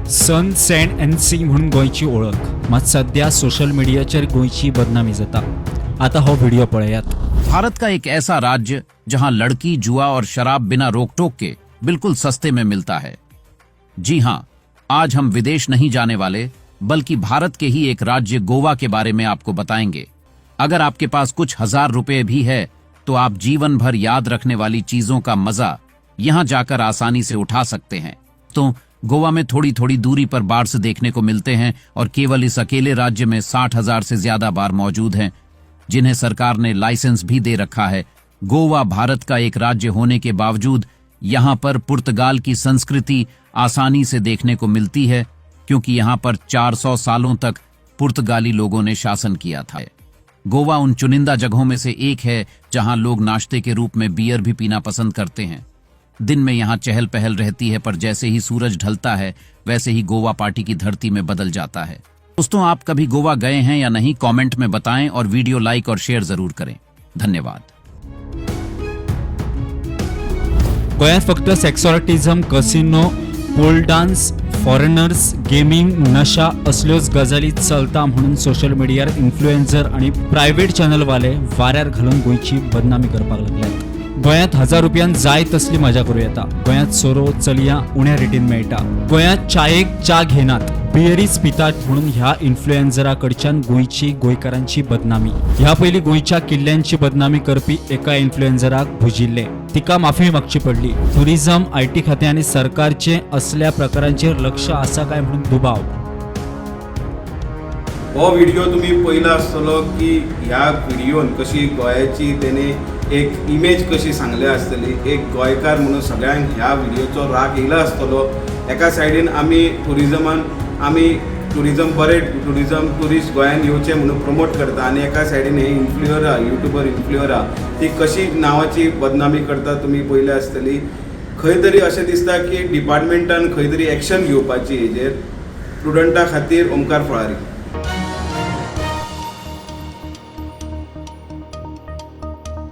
Sun send and C म्हणून गोंयची ओळख, मात सध्या सोशल मिडियाचेर गोंयची बदनामी जाता. आता हो व्हिडिओ पळयात. भारत का एक ऐसा राज्य जहां लड़की, जुआ और शराब बिना रोक टोक के बिल्कुल सस्ते में मिलता है. जी हां, आज हम विदेश नहीं जाने वाले, बल्कि भारत के ही एक राज्य गोवा के बारे में आपको बताएंगे. अगर आपके पास कुछ हजार रुपए भी है, तो आप जीवन भर याद रखने वाली चीजों का मजा यहां जाकर आसानी से उठा सकते हैं. तो गोवा में थोड़ी थोड़ी दूरी पर बार्स देखने को मिलते हैं और केवल इस अकेले राज्य में 60,000 से ज्यादा बार मौजूद हैं, जिन्हें सरकार ने लाइसेंस भी दे रखा है. गोवा भारत का एक राज्य होने के बावजूद यहां पर पुर्तगाल की संस्कृति आसानी से देखने को मिलती है, क्योंकि यहां पर 400 सालों तक पुर्तगाली लोगों ने शासन किया था. गोवा उन चुनिंदा जगहों में से एक है जहां लोग नाश्ते के रूप में बियर भी पीना पसंद करते हैं. दिन में यहां चहल पहल रहती है, पर जैसे ही सूरज ढलता है, वैसे ही गोवा पार्टी की धरती में बदल जाता है. दोस्तों, आप कभी गोवा गए हैं या नहीं, कमेंट में बताएं और वीडियो लाइक और शेयर जरूर करें. धन्यवाद. गोंयांत फक्त sextortionism, casino, pole dance, foreigners, gaming, नशा असल्योच गजाली चलता म्हणून सोशल मिडियार इन्फ्लुएन्सर आनी प्रायव्हेट चॅनलवाले वाऱ्यार घालून गोंयची बदनामी करपाक लागल्यात. गोंयांत 1000 रुपयान जाय तसली मजा करूं येता. गोंयांत सोरो चलयां उण्या रेटीन मेळटा. गोंयांत चायेक च्या घेनात, बियरीच पितात म्हणून ह्या इन्फ्लुएन्सरा कडच्यान गोंयची, गोंयकारांची बदनामी. ह्या पयलीं गोंयच्या किल्ल्यांची बदनामी करपी एका इन्फ्लुएन्सराक भुजिल्ले, तिका माफी मागची पडली. टुरिझम, IT खातें आनी सरकारचे असल्या प्रकारांचेर लक्ष आसा काय म्हणून दुबाव. हो व्हिडिओ तुमी पळयला आसतलो की ह्या व्हिडियोन कशी गोंयाची तेणे एक इमेज कशी सांगल्या आसतली. एक गोंयकार म्हणून सगळ्यांक ह्या व्हिडियोचो राग येयला आसतलो. एका सायडीन आमी ट्युरिजमान, आमी ट्युरिजम बरें, ट्युरिजम ट्युरिस्ट गोंयान येवचे म्हणून प्रमोट करता आनी एका सायडीन हे इन्फ्लुयर, युट्यूबर इन्फ्लुयर ती कशी नांवाची बदनामी करता, तुमी पळयल्या आसतली. खंय तरी अशें दिसता की डिपार्टमेंटान खंय तरी एक्शन घेवपाची हेजेर. प्रुडंटा खातीर ओमकार फळारी.